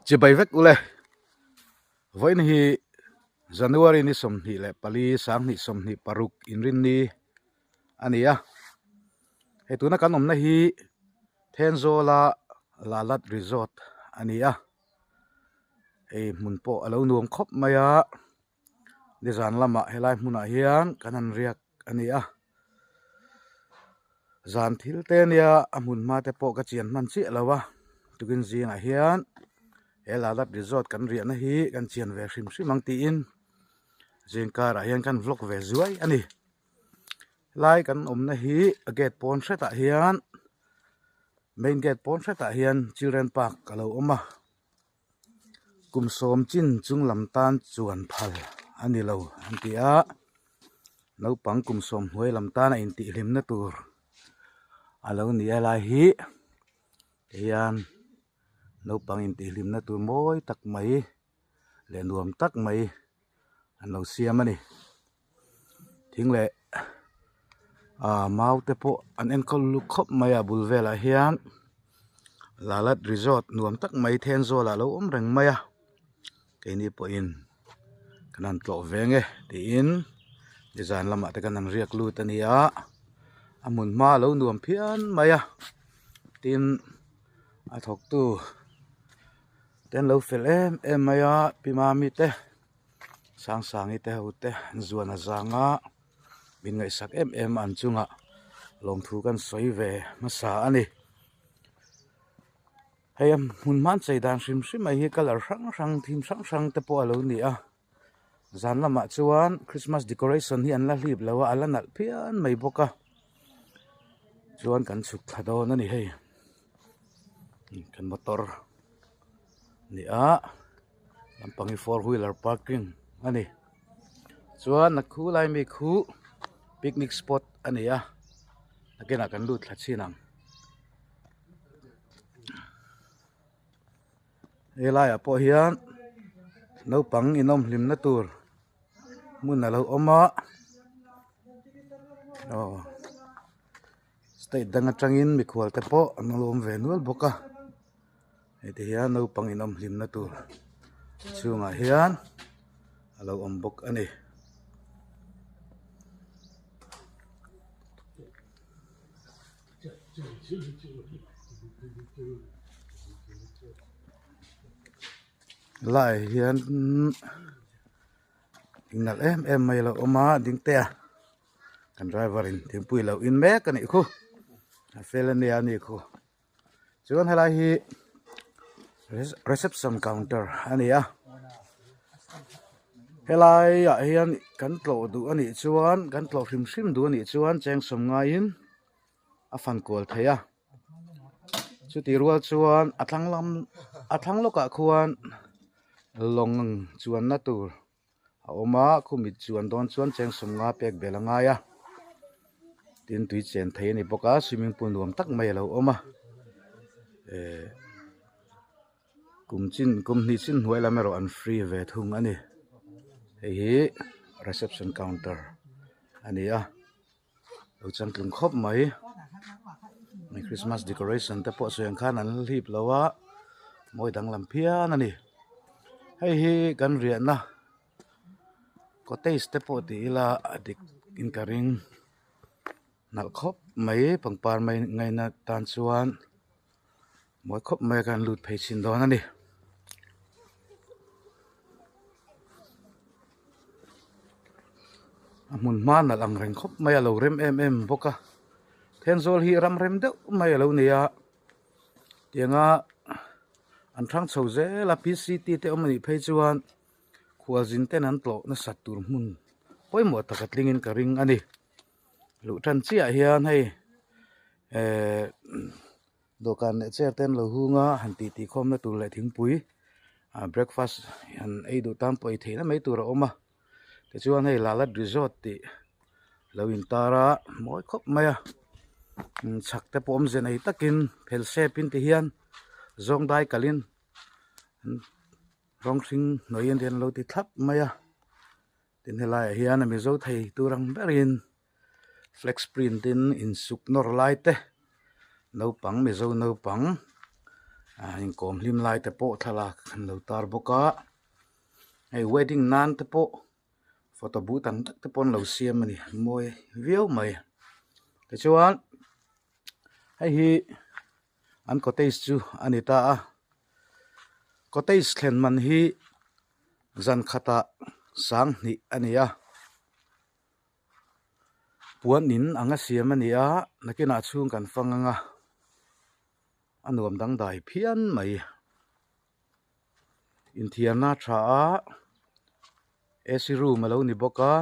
Chibai vek ule. Vawiin hi January ni 24 2026 inrinni a ni a. Hei tuna kan awmna hi Thenzawla Lalat Resort a ni a. Hei hmun pawh a lo nuam khawp mai a. Nizan lamah helai hmunah hian kan han riak a ni a. Zan thil te nia a hmun hma te pawh ka chian hman chiah lo a. Tukin zingah hian he Lalat Resort kan riahna hi kan chian ve hrim hrim ang tiin zing karah hian kan vlog ve zuai a ni. Helai kan awmna hi a gate pawn hretah hian main gate pawn hretah hian children park a lo awm a. Kum sawm chin chung lam tan chuan phal a ni lo an ti a, naupang kum sawm hnuai lam tan a intihhlimna tur a lo ni a lai hi tihian naupang intihhlimna tur mawi tak mai leh nuam tak mai an lo siam a ni. Thing leh ah mau te pawh an enkawl luh khawp mai a bul velah hian Lalat resort nuam tak mai Thenzawl ah a lo awm reng mai a keini pawhin kan han tlawh ve nge tiin nizan lamah te kan han riak lut a ni a a hmun hma a lo nuam phian mai a tin a thawktu te an lo fel em em mai a pi mami te. Sangsangi te ho te an zuan a zang a min ngaihsak em em an chungah lawmthu kan sawi ve hmasa a ni hei a hmun hman chei dan hrim hrim mai hi colour hrang hrang thim hrang hrang te pawh a lo ni a zan lamah chuan christmas decoration hi an la hlip lo a a la nalh phian mai bawk a chuan kan chhuk thla dawn a ni hei kan motor a ni a. Lampang hi four wheeler parking a ni chuan a khu lai mi khu picnic spot a ni a nakinah kan lut thla chhin ang helaiah pawh hian naupang inawm hlimna tur hmun a lo awm a aw state dang atangin mikhual te pawh an lo awm ve nual bawk a. Hei te hian naupang inawm hlimna tur chhungah hian a lo awm bawk a ni. Laiah hian nalh em em mai a lo awm a ding te a kan driver in thingpui lo in mek a nih khu a fel a nia a nih khu. Chuan helai hi reception counter a ni a helai ah hian kan tlawh duh a nih chuan kan tlawh hrim hrim duh a nih chuan cheng sawm ngaiin a fan kual thei a chutih rual chuan a thlang lam a thlang lawkah khuan lawng chuanna tur. a awm a khumit chuan dawn chuan cheng sawmnga pek belh a ngai a tin tui chen thei a ni bawk a swimming pool nuam tak mai a lo awm a ehh kum chin kum hnih chin hnuai lam erawh an free ve thung a ni hei hi reception counter a ni a. Lo changtlung khawp mai christmas decoration te pawh sawi ang khan an hlip lo a mawi danglam phian a ni hei hi kan riahna cottage te pawh ti ila a dik in ka ring nalh khawp mai pangpar mai ngaina tan chuan mawi khawp mai a kan lut phei chhin dawn a ni. A hmun hma nalh ang reng khawp mai a lo rem em em bawk a Thenzawl hi ram rem deuh mai a lo ni a tianga an thang chho zel a p c t te awm a nih phei chuan khualzin ten an tlawh nasat tur hmun pawimawh tak a tling in ka ring a ni luh tan chiah hian hei ehh. Dawhkan leh chair te an lo hung a han tih tih khawmna tur leh thingpui ah breakfast han ei duh tan pawh ei theihna mai tur a awm a tichuan hei Lalat resort tih lo intar a mawi khawp mai a chhak te pawh awmze nei takin phel sep in ti hian zawng dai kalhin rawng hring hnuai an lo ti thlap mai a tin helaiah hian a mizo thei tur ang berin. Flex print in insuk nawr lai te naupang mizo naupang. Ah inkawm hlim lai te pawh thlalak an lo tar bawk a hei wedding nan te pawh photo booth ang tak te pawh an lo siam a ni mawi viau mai tichuan hei hi an cottage chu a ni ta a cottage thlen man hi zan khatah sanghnih a ni a. Puan in anga siam a ni a nakinah chhung kan fang anga a nuam dangdai phian mai inthiarna a tha a ac room alo ni bawk a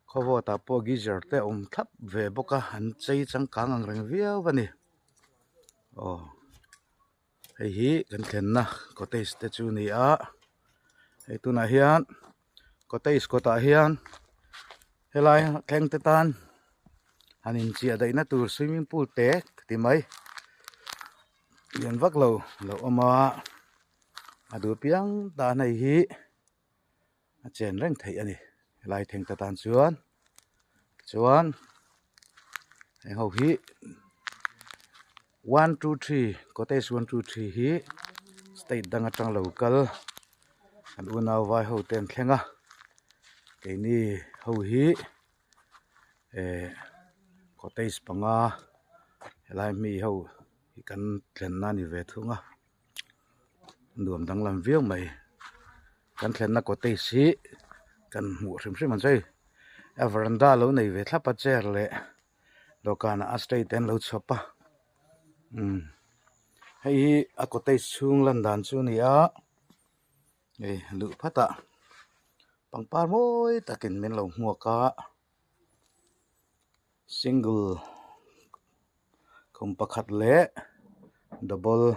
khawvawt ah pawh geyser te a awm thlap ve bawk a an chei changkang ang reng viau a ni aw. Hei hi kan thlenna cottage te chu a ni a hei tunah hian cottage kawtah hian helai thleng te tan han inchiah daihna tur swimming pool te ka ti mai lian vak lo lo awm a a duh piang tan hei hi a chen reng theih a ni helai thleng te tan chuan chuan heng ho hi 1 2 3 cottage 1 2 3 hi state dang atang lo kal an unau vai ho te an thleng a keini ho hi eh cottage panga helai mi ho hi kan thlenna a ni ve thung a nuam danglam viau mai kan thlenna cottage hi kan hmuh hrim hrim ang chu hei a veranda lo nei ve thlap a chair leh dawhkanah a state te an lo chhawp a umm hei hi a cottage chhung lan dan chu a ni a hei luh phat ah pangpar mawi takin min lo hmuak a single khum pakhat leh double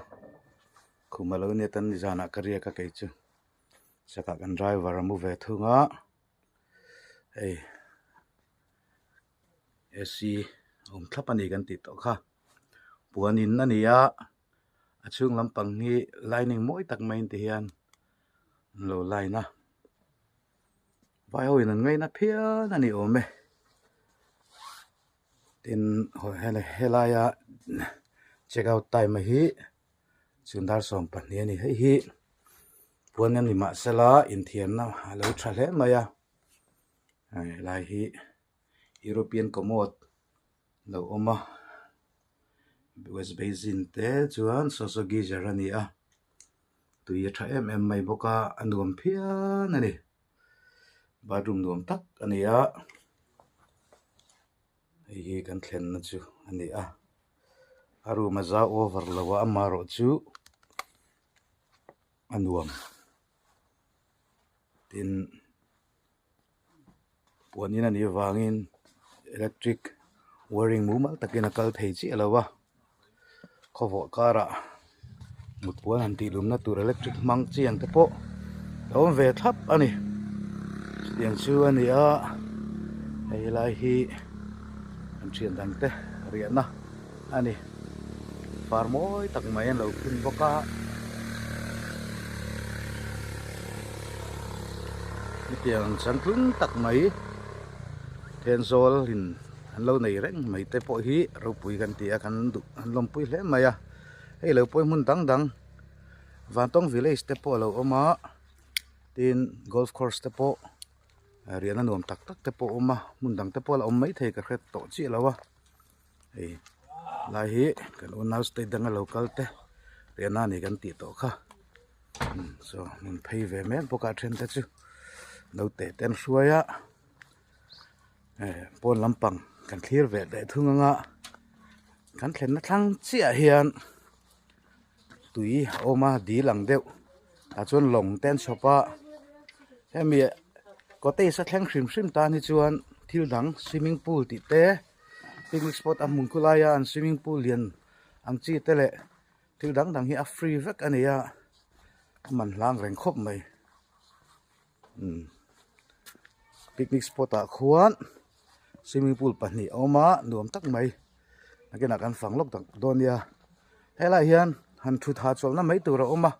khum alo nia tan nizanah ka riak a kei chu chakah kan driver a mu ve thung a hei ac a awm thlap a ni kan tih tawh kha puan in a ni a a chhung lampang hi lining mawi tak mai te hian an lo line a vai ho in an ngaina phian a ni awm e tin helaia check out time hi chhun dar 12 a ni hei hi puan a ni mahsela inthiamna a lo tha hle mai a helai hi European commode lo awm a west basin te chuan saw saw geyser a ni a tui a tha em em mai bawk a a nuam phian a ni bathroom nuam tak a ni a hei hi kan thlenna chu a ni a a room a zau over lo a amaherawhchu a nuam tin. Puan in a nih avangin electric wiring mumal takin a kal thei chiah lo a khawvawh karah mut puan han tih lumna tur electric hmang chi ang te pawh a awm ve thlap a ni chutiang chu a ni a hei lai hi an thian dang te riahna a ni far mawi tak mai an lo phun bawk a hetiang changtlung tak mai thenzawl in an lo nei reng mai te pawh hi ropui kan ti a kan duh an lawmpui hle mai a hei lo pawh hi hmun dang dang vantawng village te pawh a lo awm a tin golf course te pawh. Riahna nuam tak tak te pawh a awm a hmun dang te pawh a la awm maithei ka hre tawh chiah lo a hei lai hi kan unau state danga lo kal te riahna a ni kan tih tawh kha saw hmun phei ve mek bawk a then te chu naute te an hruai a pawn lampang kan thlir ve leh thung anga kan thlenna thlang chiah hian tui a awm a dil ang deuh tah chuan lawng te an chhawp a hemi cottage a thleng hrim hrim tan hi chuan thil dang swimming pool tih te picnic spot a hmun khulai a an swimming pool lian ang chi te leh thil dang dang hi a free vek a ni a a man hlang reng khawp mai umm picnic spot ah khuan swimming pool pahnih a awm a nuam tak mai nakinah kan fang lawk tak dawn nia helaiah hian han thut hahchawlhna mai tur a awm a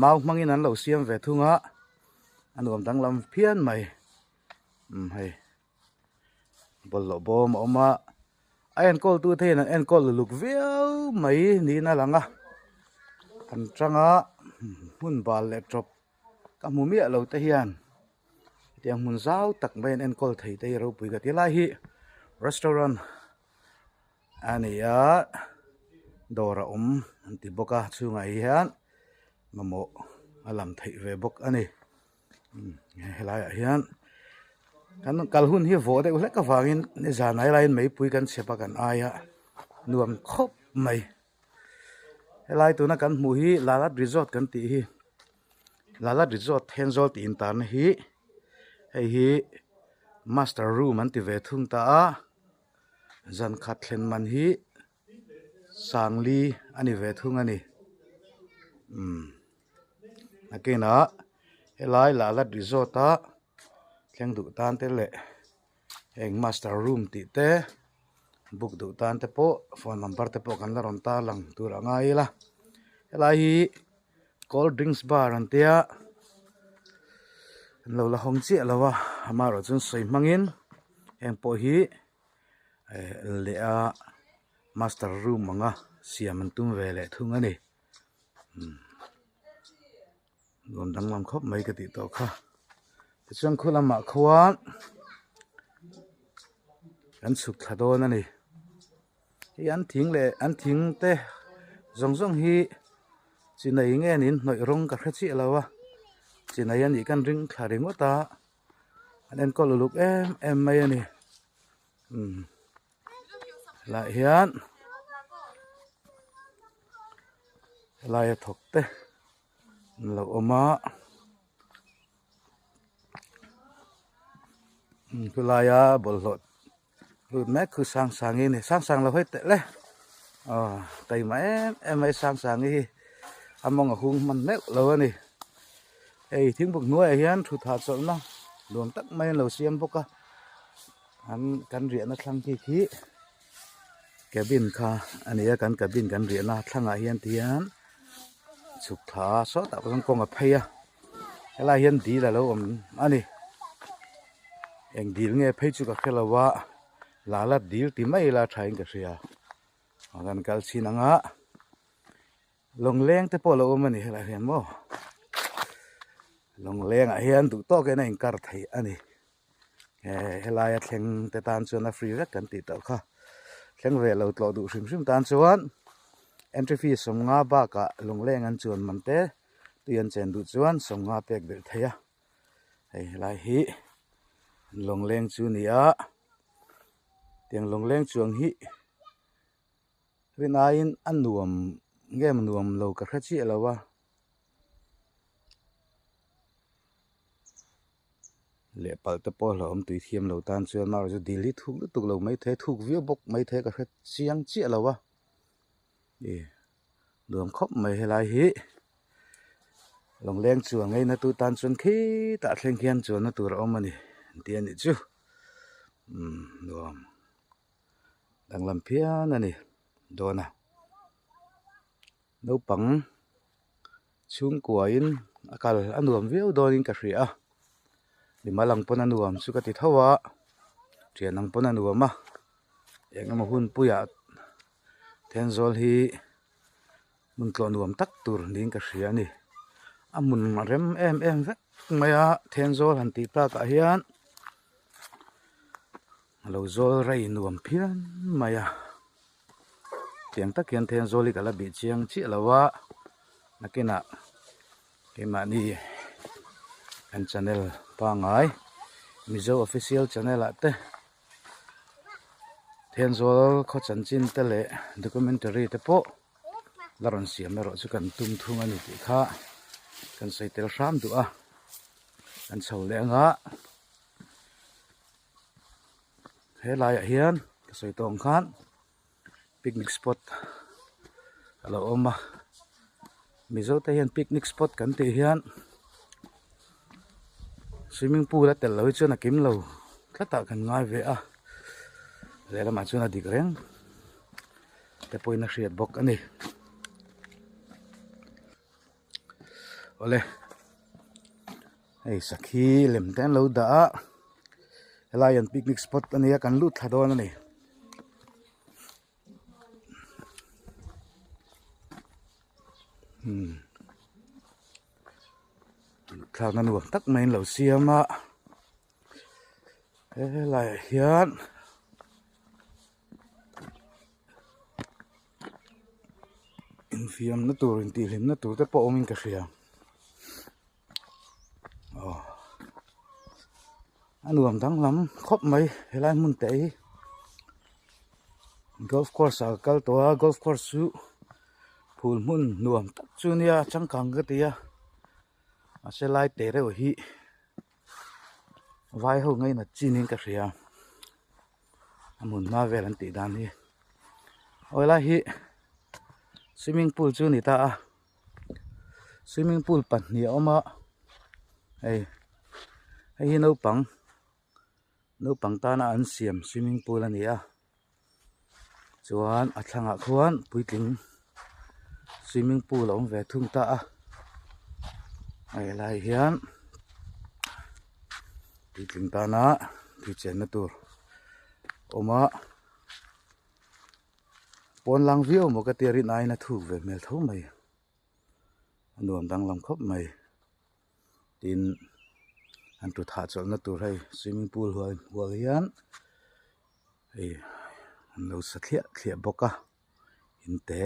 mau hmangin an lo siam ve thung a a nuam danglam phian mai umm hei bawlhhlawh bawm a awm a a enkawl tu te hian an enkawl luluk viau mai niin a lang a. An tanga hmun bal leh tawp ka hmu miah lo te hian hetiang hmun zau tak mai an enkawl thei te hi ropui ka ti lai hi restaurant a ni a dawr a awm an ti bawk a chhungah hian mamawh a lam theih ve bawk a ni helaiah hian kan kal hun hi vawh deuh hlek avangin nizan ah helaiin meipui kan chhep a kan aia nuam khawp mai. Helai tuna kan hmuh hi Lalat Resort kan tih hi Lalat Resort Thenzawl tih intarna hi hei hi master room an ti ve thung ta a zan khat thlen man hi sangli a ni ve thung a ni umm nakinah helai Lalat Resort a thleng duh tan te leh. Heng master room tih te book duh tan te pawh phone number te pawh kan la rawn tar lang tur a ngai ila helai hi cold drinks bar an tia an lo la hawng chiah lo a amaherawh chuan sawi hmangin heng pawh hi eh leh a master room anga siam an tum ve leh thung a ni umm. Nuam danglam khawp mai ka tih tawh kha. Tichuan khu lamah khuan kan chhuk thla dawn a ni. Hei an thing leh an thing te zawng zawng hi chi nei nge niin hnawih rawng ka hre chiah lo a. Chi nei a nih kan ring thla ringawt a, an enkawl uluk em em mai a ni. Umm lah hian helai a thawk te. An lo awm a khulaia bawlhhlawh lut mek khu sang sangi a ni sang sang lo hawi teh le aw taima em em mai sang sangi hi a mawng a hung hman meuh lo a ni hei thingbuk hnuaiah hian thut hahchawlhna nuam tak mai an lo siam bawk a an kan riahna thlang khi khi cabin kha a ni a kan cabin kan riahna thlangah hian ti hian chhuk thla a sawtah pawh kawng a phei a helaiah hian dil alo awm a ni eng dil nge phei chu ka hre lo a lala dil ti mai ila tha in ka hria a kan kal chhin ang a lawngleng te pawh a lo awm a ni helaiah hian maw lawngleng ah hian duh tawk in a inkar theih a ni. Eh helaia thleng te tan chuan a free vek kan tih tawh kha thleng ve lo tlawh duh hrim hrim tan chuan entry fee sawmnga bakah lungleng an chuan man te tui an chen duh chuan sawmnga pek belh thei a hei helai hi lawngleng chu a ni a tiang lawngleng chuang hi rinaiin a nuam nge nuam lo ka hre chiah lo a. Leh palh te pawh hlauhawm tui thiam lo tan chuan mah erawh chu dil hi thuk lutuk lo mai thei thuk viau bawk mai thei ka hre chiang chiah lo a ih nuam khawp mai helai hi lawngleng chuan ngaina tu tan chuan khitah thleng khian chuanna tur a awm a ni an ti a nih chu umm nuam danglam phian a ni dawn a. Naupang chhungkuain a kal a nuam viau dawnin ka hria a mimal ang pawn a nuam chu ka ti tho a thian ang pawn a nuam a eng emaw hun puiah Thenzawl hi hmun tlawh nuam tak tur niin ka hria a ni a hmun a rem em em vek mai a Thenzawl han tih takah hian a lo zawl rei nuam phian mai a. Tiang tak hian Thenzawl hi ka la bih chiang chiah lo a nakinah keimahni kan channel pangngai Mizo official channel ah te Thenzawl khaw chanchin te leh documentary te pawh la rawn siam erawh chu kan tum thung a ni tih kha kan sawi tel hram duh a kan chho leh anga. He laiah hian ka sawi tawh ang khan picnic spot a lo awm a mizo te hian picnic spot kan tih hian swimming pool a tel loh hi chuan a kim lo tlatah kan ngai ve a lehlamah chuan a dik reng te pawhin a hriat bawk a ni. Awle hei sakhi lem te an lo dah a helai an picnic spot a nia kan lut thla dawn a ni. Hmm. Thlakna nuam tak mai an lo siam a helaiah hian infiamna tur intihhlimna tur te pawh awmin ka hria aw a nuam danglam khawp mai helai hmun te hi golf course ah ka kal tawh a golf course chu phul hmun nuam tak chu nia changkang ka ti a mahse lai te reuh hi vai ho ngainat chin in ka hria a hmun hma vel an tih dan hi aw helai hi swimming pool chu a ni ta a swimming pool pahnih a awm a hei hei hi naupang naupang tana an siam swimming pool a ni a. Chuan a thlangah khuan puitling swimming pool a awm ve thung ta a hei helai hian puitling tana tui chenna tur a awm a pawn lang viau maw ka tia rin aiin a thuk ve hmel tho mai a nuam danglam khawp mai tin an tut hahchawlhna tur hei swimming pool hual hual hian. Hei an lo sa thliah thliah bawk a in te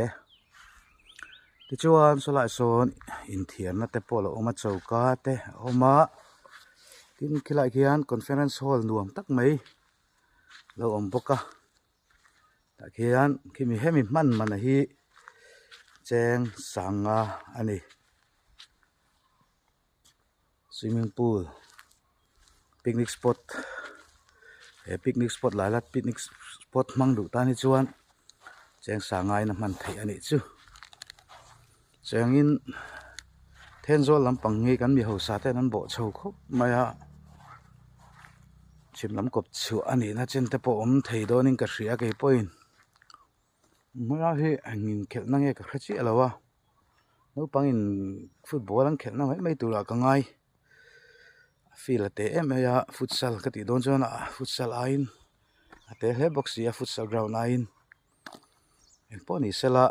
tichuan sawlai sawn inthiarna te pawh a lo awm a choka te a awm a tin khilaiah khian conference hall nuam tak mai a lo awm bawk a tah khian khimi hemi hman man hi cheng sanga a ni swimming pool picnic spot he picnic spot lai la picnic spot hmang duh tan hi chuan cheng sanga in a hman theih a nih chu chengin Thenzawl lampang hi kan mi hausa ten an bawh chho khawp mai a chhim lam kawp chhuah a nihna chen te pawh awm thei dawnin ka hria keipawhin. Hmuna hi eng inkhelhna nge ka hre chiah lo a naupangin football an khelhna mai mai turah ka ngai a field a te em mai a futsal ka tih dawn chuan ah futsal aiin a te hle bawk si a futsal ground aiin engpawh ni sela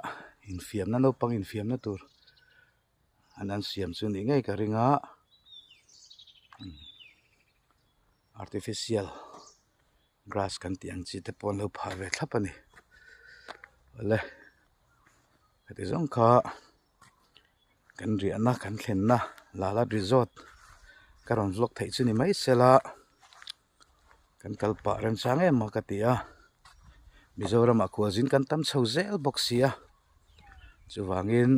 infiamna naupang infiamna tur an an siam chu nih ngei ka ring a artificial. Grass kan tih ang chi te pawh an lo phah ve thlap a ni awle heti zawng kha kan riahna kan thlenna Lalat resort ka rawn vlog theih chu ni mai sela kan kal pah remchang em a ka ti a Mizoramah khualzin kan tam chho zel bawk si a chuvangin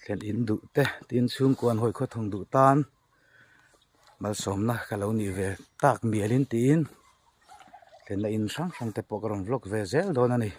thlen in duh te tin chhungkua an hawi khawthawng duh tan. Malsawmna ka lo nih ve tak mialin tiin thlenna in hrang hrang te pawh ka rawn vlog ve zel dawn a ni.